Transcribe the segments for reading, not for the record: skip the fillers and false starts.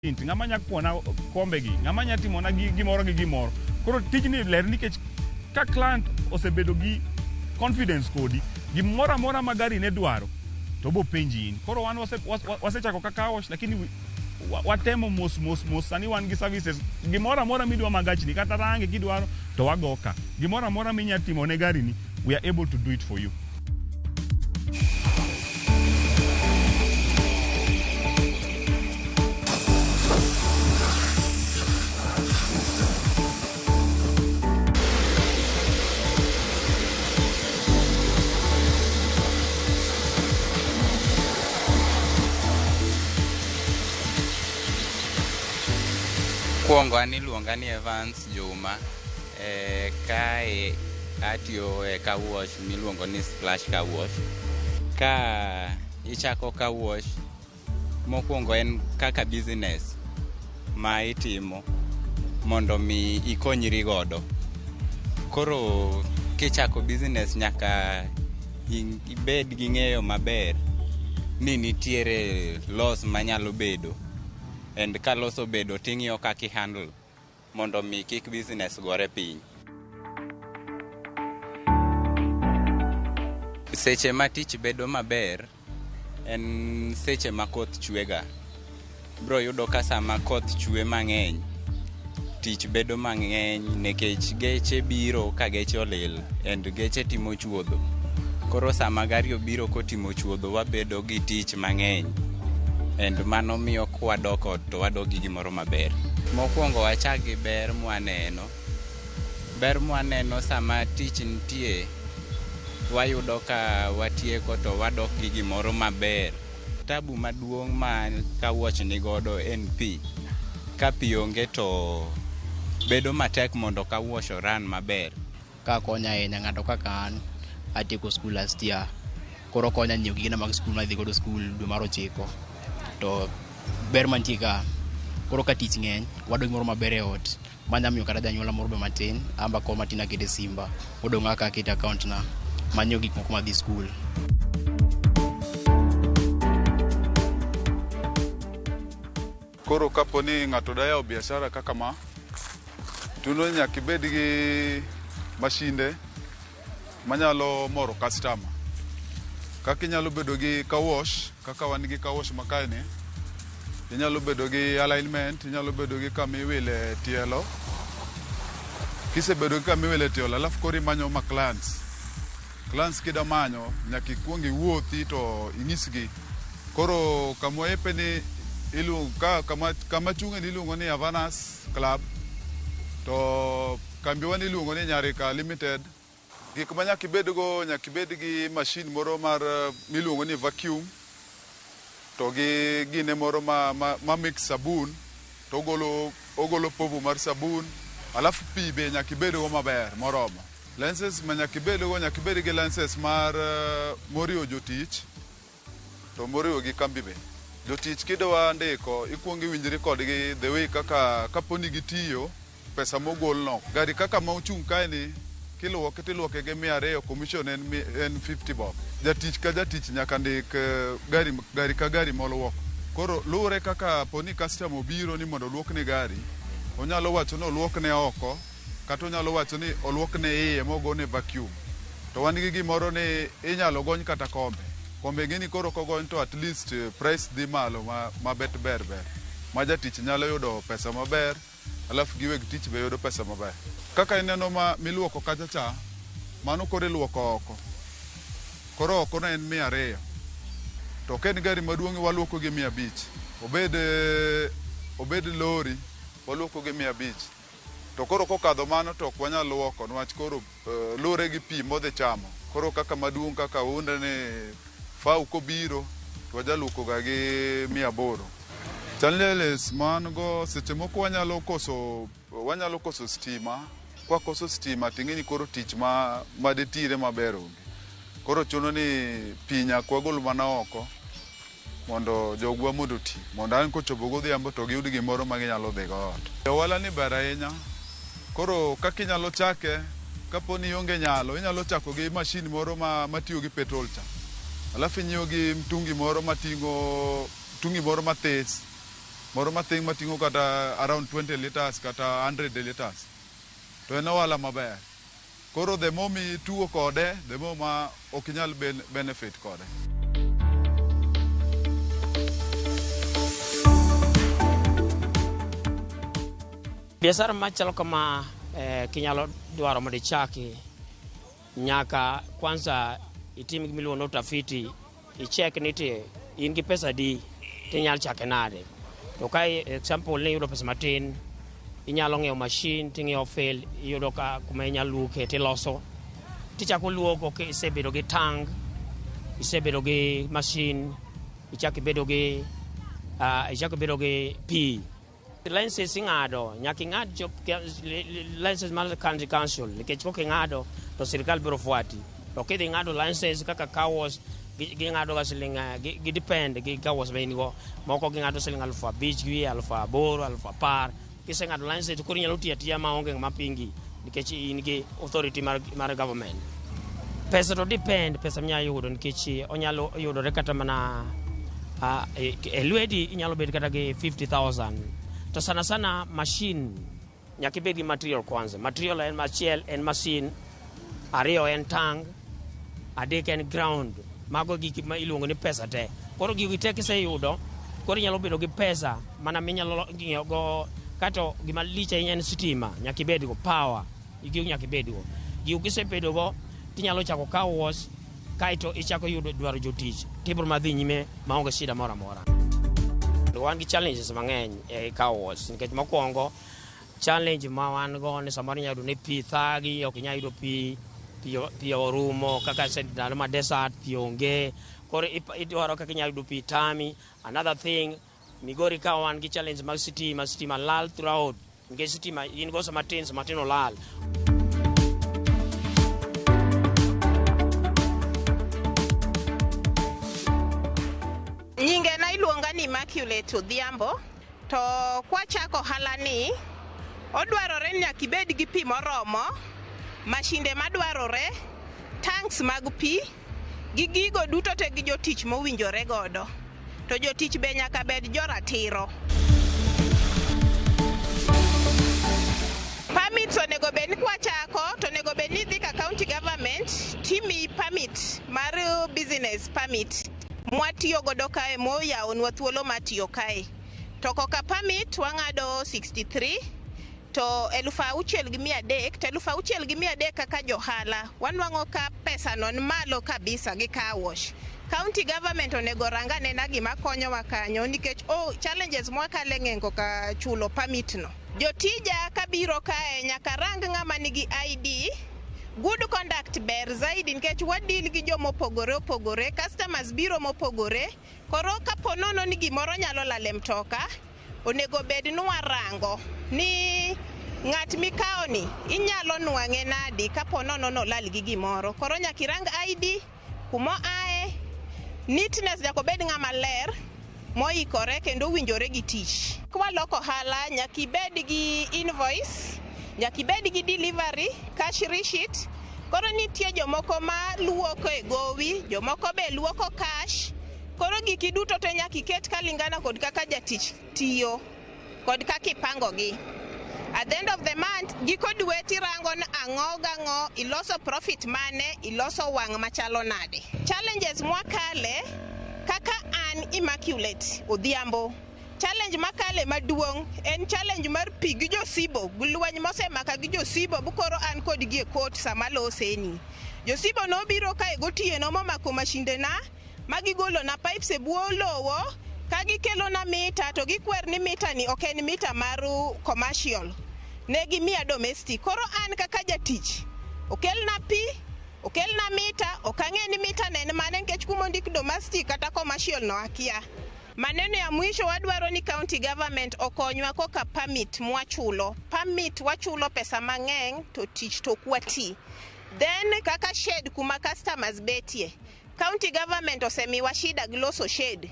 Ng'ama nya kuona kombe gi, ng'ama nya timona gi gimoro gi gimoro. Koro tijni ler nikech ka client osebedo gi confidence kodi, gimoro amora ma gari ne dwaro to bo penji in. Koro wan wasechako ka car wash, lakini watemo mos mos mos. Sani wan gi services gimoro amora midwa ma gachni, kata rangi kidwaro to wago ka. Gimoro amora minya timo ne gari ni, we are able to do it for you. Kuongo an iluonga ni Evans Juma. Kae atiyo e car wash miluongo ni Splash Car Wash. Ka ichako car wash, mokwongo en kaka business ma itimo mondo mi ikonyri godo. Koro kichako business nyaka ibed gi ng'eyo maber ni nitiere loss manyalo bedo, and ka loss obedo ting'iyo kaka i handle mondo mi kik business gore piny. Seche ma tich bedo maber en seche ma koth chwega. Bro yudo ka sama koth chwe mang'eny, tich bedo mang'eny nikech geche biro ka geche olil and geche timo chuodho. Koro sama gari obiro kotimo chuodho, wabedo gi tich mang'eny, and mano miyo kwadok ot to wadok gi gimoro maber. Mokwongo wachak gi ber mwaneno. Ber mwaneno sama tich nitie, wayudo ka watieko to wadok gi gimoro maber. Tabu maduong' ma car wash ni godo en pi. Ka pi onge to bedo matek mondo car wash o run maber. Ka konya ahinya ng'ato kaka an atieko skul last year, koro konya nyiewo gigena mag skul madhi godo skul dwe mar 9. To ber mantie ka, koro ka tich ng'eny, wadong gimoro maber e ot manya miyo kata janyuola moro be matin amba kowo matin akete simba modong' aka akete account na manyiewo gik moko madhi skul. Koro kapo ni ng'ato dwa yawo biashara kaka ma, chuno ni nyaka ibed gi mashinde manyalo moro customer. Kaka inyalo bedo gi car wash, kaka wan gi car wash ma kae ni, inyalo bedo gi alignment, inyalo bedo gi kama iwile tielo. Kisebedo gi kama iwile tielo, alafu koro imanyo ma clients. Clients kida manyo, nyaka ikuong iwuothi to inyisgi. Koro kama wayepe ni iluongo ka kama chung'e ni iluongo ni Havanas Club, to kambiwa ni iluongo ni Nyarika Limited. Gik ma nyaka ibedgo, nyaka ibed gi machine moro mar miluongo ni vacuum, to gi gine moro ma mix sabun, to ogolo povu mar sabun, alafu pi be nyaka ibedgo maber moromo. License ma nyaka ibedgo, nyaka ibed gi license mar moriwo jotich, to moriwo gi kambi be. Jotich kidwa ndiko, ikuongo iwinjri kodgi the way kaka kapo ni gitiyo, pesa mogol no. Gari kaka ma ochung' kae ni, kiluoke tiluoke gi 200, commission en 50 bob. Jatich ka jatich nyaka ndik gari, gari ka gari moluoko. Koro luwre kaka poni customer obiro ni mondo oluokne gari, onyalo wacho ni oluokne oko, kata onyalo wacho ni oluokne iye mogone vacuum. To wan gi gimoro ni inyalo gony kata kombe. Kombe gini koro kogony to at least price dhi malo ma bet ber ber. Ma jatich nyalo yudo pesa maber, alafu gi weg tich be yudo pesa maber. Kaka ineno ma miluoko kacha cha, mano koro iluoko oko. Koro oko no en 200. To ka en gari maduong' waluoko gi 500. Obed lori, waluoko gi 500. To koro kokadho mano to ok wanyal luoko niwach koro luwre gi pi modhi chamo. Koro kaka maduong' kaka unde ni fau kobiro to wajaluoko ga gi 800. Challenges man go seche moko wanyalo koso stima. Kwakoso stima ting'e ni koro tich ma detire maber onge. Koro chuno ni pi nyaka wagol mana oko mondo jogwa mondo oti, mondo ang' kochopo godhiambo to giyud gimoro ma ginyalo dhi go ot. Ohala ni ber ahinya. Koro kaka inyalo chake, kapo ni ionge nyalo, inyalo chako gi machine moro ma matiyo gi petrol cha. Alafu inyiewo gi mtungi moro mating'o mtungi moro mathis. Moro matin mating'o kata around 20 liters kata 100 liters. To en ohala maber. Koro the more mituo kode, the more ma ok inyal benefit kode. Biashara machalo kama kinyalo dwaro mondo ichaki, nyaka kwanza itim gimiluongo ni utafiti, icheck ni ti in gi pesa adi tinyalo chake nade. To ka example ni iyudo pesa matin, inyalo ng'iewo machine ting'iewo field, iyudo ka kuma inyalo luoke tiloso. Tichako luoko kisebedo gi tank, isebedo gi machine, ichako ibedo gi ichako ibedo gi pi. License ing'ado, nyaka ing'ad license mar county council, nikech kok ing'ado to sirikal biro fuati. To kidhi ng'ado license kaka car wash, ging'ado ga siling gi depend gi car wash ma in go. Moko ging'ado siling 5,000 gi wiye, 8,000, 10,000. Kiseng'ado license koro inyalo tiyo atiya maonge ng'ama pingi, nikech in gi authority mar government. Pesa to depend, pesa minyalo yudo, nikech onyalo yudore kata mana e lweti inyalo bet kata gi 50,000. To sana sana machine, nyaka ibed gi material kwanza. Material en achiel en machine, ariyo en tank, adek en ground. Mago gik ma iluongo ni pesa te. Koro gigi te kiseyudo, koro inyalo bedo gi pesa mana minyalo ng'iewo go. Kato gima lich ahinya en sitima, nyaka ibed go power, gigo nyaka ibed go. Gigo kisebedo go, tinyalo chako car wash, kaeto ichako yudo dwaro jotich, tibiro madhi nyime maonge shida moro amora. Wan gi challenges mang'eny e car wash, nikech mokwongo challenge ma wan go ni samoro inyalo yudo ni pi thagi, ok inyal yudo pi, pi orumo, kaka ndalo ma desert pi onge. Koro idwaro kaka inyalo yudo pi tami. Another thing, Migori ka wan gi challenge mag sitima, sitima lal throughout, nikech sitima in go sama tin, sama tin olal. Nyinge na iluonga ni Immaculate Odhiambo, to kwachako ohala ni, odwarore ni nyaka ibed gi pi moromo, mashinde madwarore, tanks mag pi, gi gigo duto te gi jotich mowinjore godo. To jotich be nyaka bed joratiro. Permits onego bed ni kwachako, to onego bed ni idhi ka county government timiyi permit mar business permit mwatiyo godo kae moyawonwa thuolo mar tiyo kae. To koka permit wang'ado 63 to 6,300, to 6,300 kaka johala wanwang'o ka pesa no ni malo kabisa gi car wash. County government onego rang anena gima konyowa kanyo, nikech challenges mwakale ng'eny koka chulo permit no. Jotija kabiro kae nyaka rang ng'ama nigi ID. Good conduct ber zaidi nikech wadeal gi jomopogore opogore, customers biro mopogore. Koro kapo nono ni gimoro nyalo lal e mtoka, onego bed ni warango ni ng'at mikawo ni inyalo nwang'e nadi kapo nono nolal gi gimoro. Koro nyaka irang ID, kuma oaye, neatness nyaka obed ng'ama ler, moikore kendo owinjore gi tich. Kwaloko ohala nyaka ibed gi invoice, nyaka ibed gi delivery, cash receipt. Koro nitie jomoko ma luoko e gowi, jomoko be luoko cash. Koro giki duto te nyaka iket kalingana kod kaka jatich tiyo kod kaka ipangogi. At the end of the month, giko dwe tirango ni ang'o gang'o, iloso profit mane, iloso wang' machalo nade. Challenges mwakale kaka an Immaculate Odhiambo, challenge makale maduong' en challenge mar pi gi josibo, gi lweny mosemaka gi josibo bu koro an kodgi e court sama loseni. Josibo nobiro kae gotieno momako mashinde na, magigolo na pipes e bwo lowo, ka gikelona mita to gikwer ni mita ni ok en mita mar commercial, ne gimiya domestic. Koro an kaka jatich, okelna pi, okelna mita, ok ang'e ni mita ne en mane nikech kumondik domestic kata commercial no akia. Maneno ya mwisho wadwaro ni county government okonywa koka permit mwachulo. Permit wachulo pesa mang'eny to tich to ok wati. Then kaka shed kuma customers betie. County government osemiwa shida gi loso shed.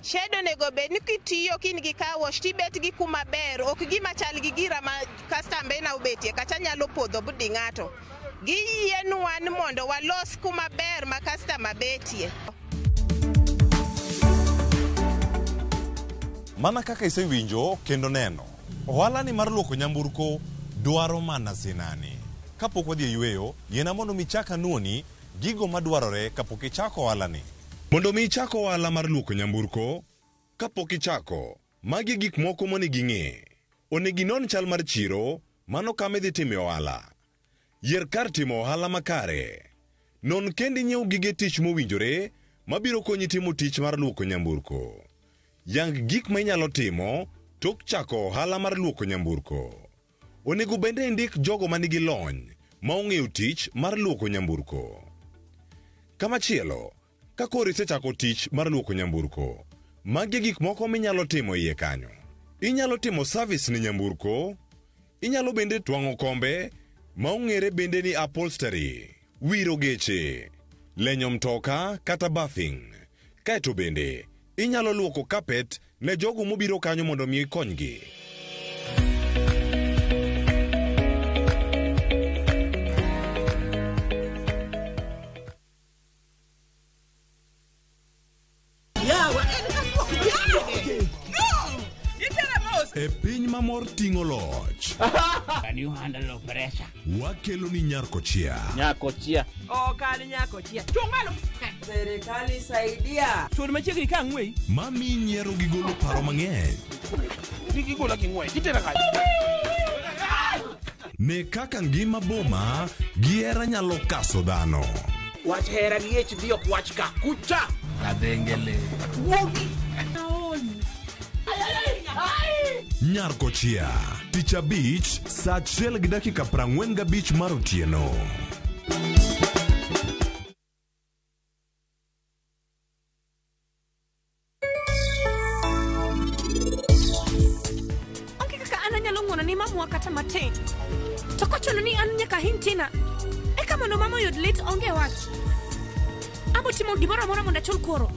Shed onego bed ni kitiyo kin gi car wash tibet gi kuma ber, ok gima chal gi gira ma customer na obetie kata nyalo podho budi ng'ato. Giyienwa ni mondo walos kuma ber ma customer betie. Mana kaka isewinjo kendo neno, ohala ni mar luoko nyamburko dwaro mana sinani. Kapok wadhi e yweyo, yiena mondo mi ichak anuoni gigo madwarore kapok ichako ohala ni. Mondo mi ichak ohala mar luoko nyamburko, kapok ichako, magi e gik moko monego ing'e. Onego inon chal mar chiro, mano kama idhi time ohala. Yier kar timo ohala makare. Non kendo inyiew gige tich mowinjore mabiro konyi timo tich mar luoko nyamburko. Yang gik ma inyalo timo tok chako ohala mar luoko nyamburko. Onego bende indik jogo manigi lony ma ong'eyo tich mar luoko nyamburko. Kamachielo, ka koro isechako tich mar luoko nyamburko, magi e gik moko minyalo timo iye kanyo. Inyalo timo service ne nyamburko, inyalo bende twang'o kombe ma ong'ere bende ni upholstery, wiro geche, lenyo mtoka kata buffing. Kaeto bende, inyalo luoko carpet ne jogo mobiro kanyo mondo mi ikonygi. E piny ma mor ting'o loch. Can you handle pressure? Wakelo ni Nyarkochia. Nyakochia. Ok an nyakochia. Chung' malo. Serikali saidia. Sud machiegni ka ang'weyi. Mami nyiero gi golo paro mang'eny. Kik igola gi ng'wech. Itera kanye? Ne kaka ngima boma gi hera nyalo kaso dhano. Wach hera gi HD ok wach ka. Kucha. Kadhengele. Wuogi. Nyarkochia. Tich abich, saa 1:45 mar otieno. Onge kaka an anyalo ng'uono ni mamwa kata matin. To kochuno ni an nyaka hiny Tina, eka mondo mama oyud lit onge wach. Abo timo gimoro amora mondo achul kuoro.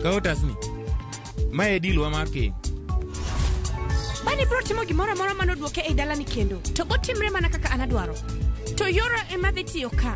Kaw otasni. Mae e deal wa mar keny. Bani bro timo gimoro amora manoduoke ei dalani kendo. To botimre mana kaka an adwaro. To yora ema dhi tiyo ka.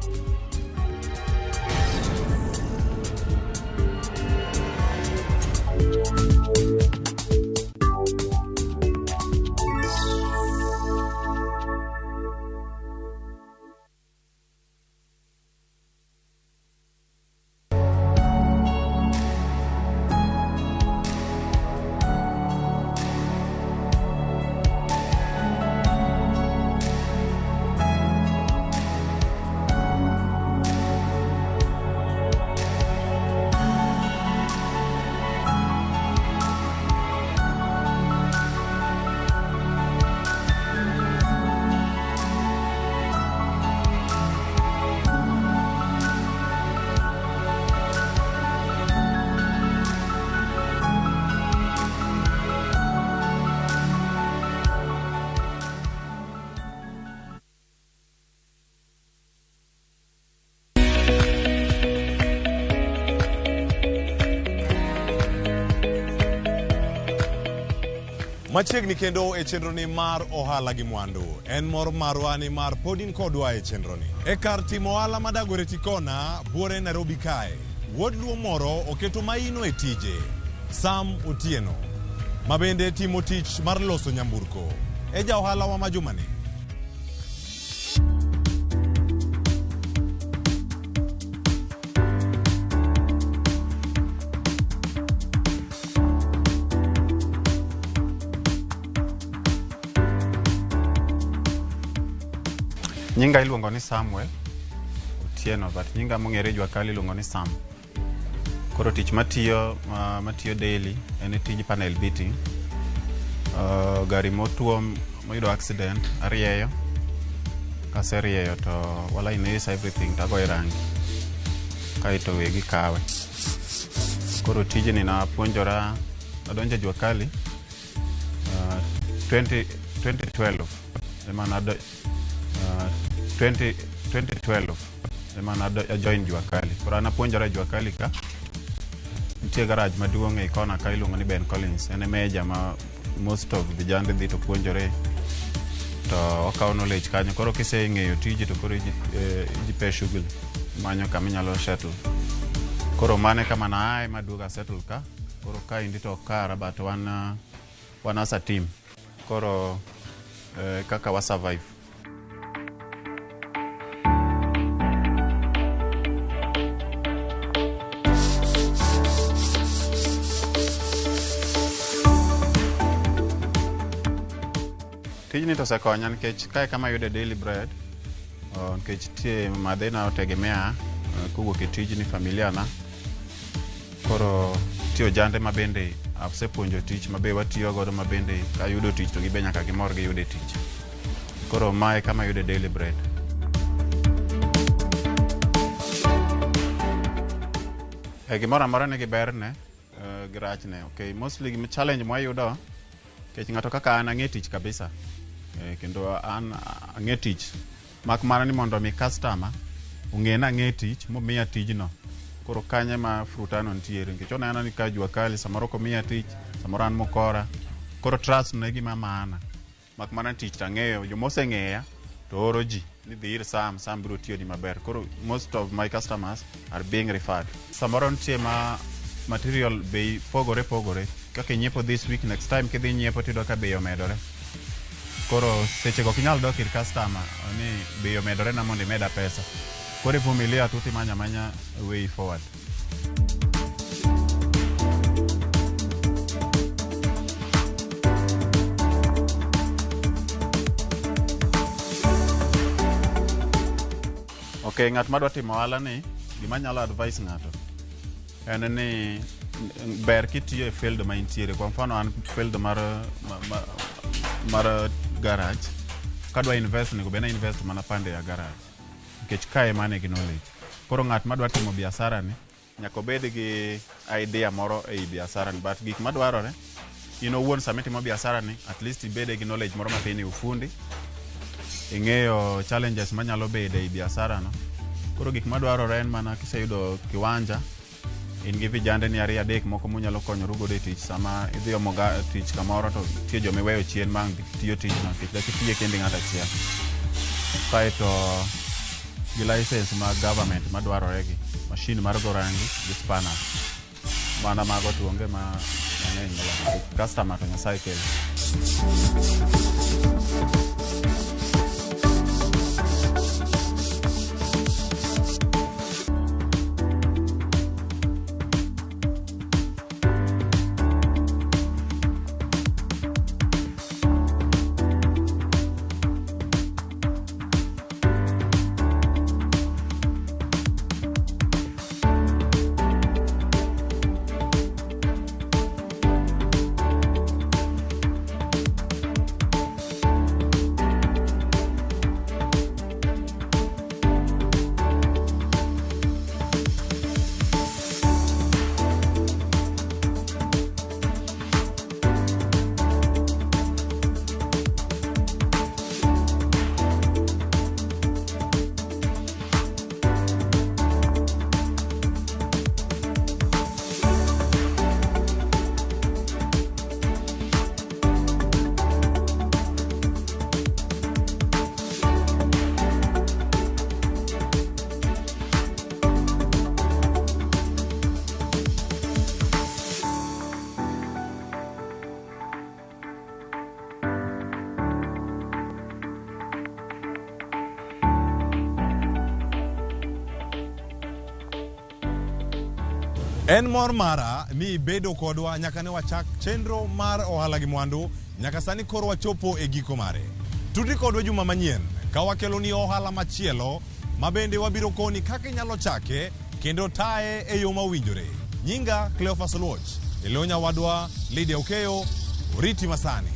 Machiegni kendo e chenroni mar ohala gi mwandu. En mor marwa ni mar pod in kodwa e chenroni. E kar timo ohala ma Dagoretti Kona, buore Nairobi kae, wuod luo moro oketo maino e tije. Sam Otieno, ma bende timo tich mar loso nyamburko. E ja ohala wa ma jumani. Nyinga iluongo ni Samuel Otieno, but nyinga mong'ere e jua kali iluongo ni Sam. Koro tich matiyo matiyo daily en tij panel beating. Gari motuom moyudo accident arieyo. Kaserieyo to walainise everything tagoye rangi. Kaeto wegi kawe. Koro tijni napuonjora adonjo e jua kali 2012 ema 2012 ema na join jua kali. Koro an apuonjora e jua kali ka nitie garage maduong' ei kona ka iluongo ni Ben Collins. En e meja ma most of vijande dhi to puonjore to okawo knowledge kanyo. Koro kiseng'eyo tiji to koro ijipe shughuli imanyo kama inyalo settle. Koro mano e kama naaye maduogo a settle ka. Koro kaendi to ok kara but wan wan as a team. Koro kaka wa survive. Tijni to osekonya nikech kae kama ayude daily bread nikech tie madhina otegemea kowuok e tijni familia na. Koro nitie ojande ma bende asepuonjo tich ma be watiyo godo ma bende kayudo tich to gibe nyaka gimor giyude tich. Koro mae kama ayude daily bread. Gimoro amora nigi berne gi rachne. Okay, mostly gima challenge mwayudo nikech ng'ato kaka an ang'e tich kabisa. Kendo an ang'e tich. Mak mana ni mondo mi customer ong'e ni ang'e tich momiya tijno. Koro kanyo ema frutano nitiere nikech oneno ni ka jua kali samoro ok omiya tich, samoro an mokora. Koro trust no e gima maana. Mak mana ni tich to ang'eyo, joma oseng'eya to oro ji ni dhi ir Sam, Sam biro tiyoni maber. Koro most of my customers are being referred. Samoro nitie ma material bei pogore pogore. Kaka inyiepo this week, next time kidhi nyiepo tiyudo ka bei omedore. Koro sechego ok inyal dok ir customer ni bei omedore na mondo imeda pesa. Koro ivumilia tu timanyo amanya way forward. Okay, ng'at madwa timo ohala ni, gima anyalo advise ng'ato en ni ber kitiyo e field ma intiere. Kwa mfano an field mar, ma, mar garage, kadwa invest onego bed ni invest mana pande ya garage. Nikech kae ema ane gi knowledge. Koro ng'at madwa timo biashara ni, nyaka obed gi idea moro ei biashara ni. But gik madwarore, in owuon sama itimo biashara ni, at least ibede gi knowledge moro matin e ufundi. Ing'eyo challenges manyalo bede ei biashara no. Koro gik madwarore en mana kiseyudo kiwanja, in gi vijande ni ariyo adek moko munyalo konyoru godo e tich sama idhi omo tich kamoro to nitie joma iweyo chien ma ang' tiyo tijno nikech dak itiye kendi ng'ato achiel. Kaeto gi license mag government madwarore gi, machine mar go rangi gi spanners. Mana mago to onge ma mang'eny moloyo. Customer to Nyasaye kelo. En mor mara ni ibedo kodwa nyaka ne wachak chenro mar ohala gi mwandu nyaka sani koro wachopo e giko mare. Tudri kodwa juma manyien ka wakeloni ohala machielo ma bende wabiro koni kaka inyalo chake kendo taye e yo mowinjore. Nyinga Cleophas Oluoch, e lo nyawadwa Lydia Okeyo, oriti masani.